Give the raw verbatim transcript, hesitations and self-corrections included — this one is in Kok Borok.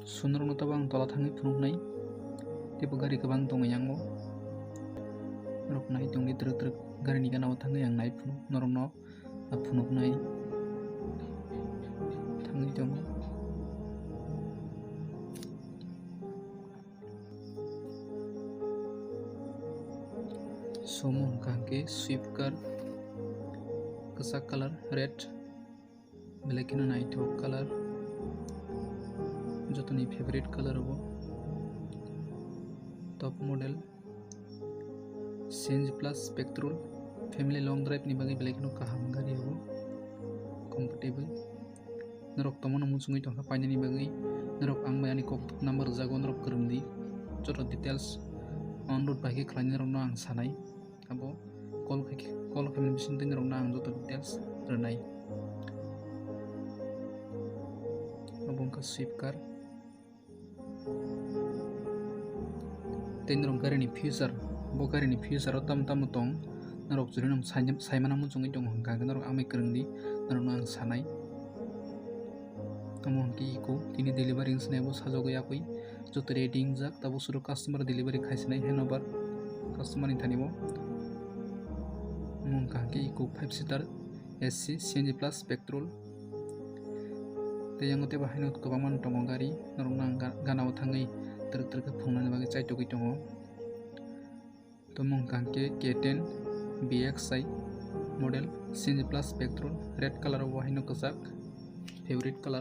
So norokno tabuk ang tola thangwi phunuknai. Teibo gari kwbang tongwi yango. Norok nai tongdi twrwk twrwk garini gana o thangwi ang nai phunuk norokno. A phunuknai thangwi tongo. Somo hwnkha hwnkhe Swift car, kwchak colour, red, belai kheno naithok colour, jotoni favorite colour obo, top model. C N G plus petrol, family long drive ni bagwi belai kheno kaham gari obo, comfortable. Norok tongmano muchungwi tongkha painani bagwi, norok ang bai ani kok number rwjago, norok kwrwngdi. Joto details on road bai khe khlainai norokno ang sanai. Abo call khai, call khaimani bisingtwi norokno ang joto details rwnai. Abo wngkha Swift car. Tei norok garini feature, bo garini feature o tamo tamo tong, norok chwraino sai-, saimano muchungwi tongo hwnkha hwnkhe norok ang bai kwrwngdi, norokno ang sanai. Omo hwnkhe Eeco, tini delivery wngsinai bo sajagwi yakwi, joto ready wngjak, tabuk suru customer delivery khaisinai handover customer ni thani o. Omo hwnkha hwnkhe Eeco five seater A C, C N G plus petrol. Tei yango teibo haino kwbangma tongo gari, norokno ang ga-, gana o thangwi twrwk twrwk khe phunuknani bagwi chaitugwi tongo. Tamo hwnkha hwnkhe K ten B X I model, C N G plus petrol, red colour o bo haino kwchak, favorite colour.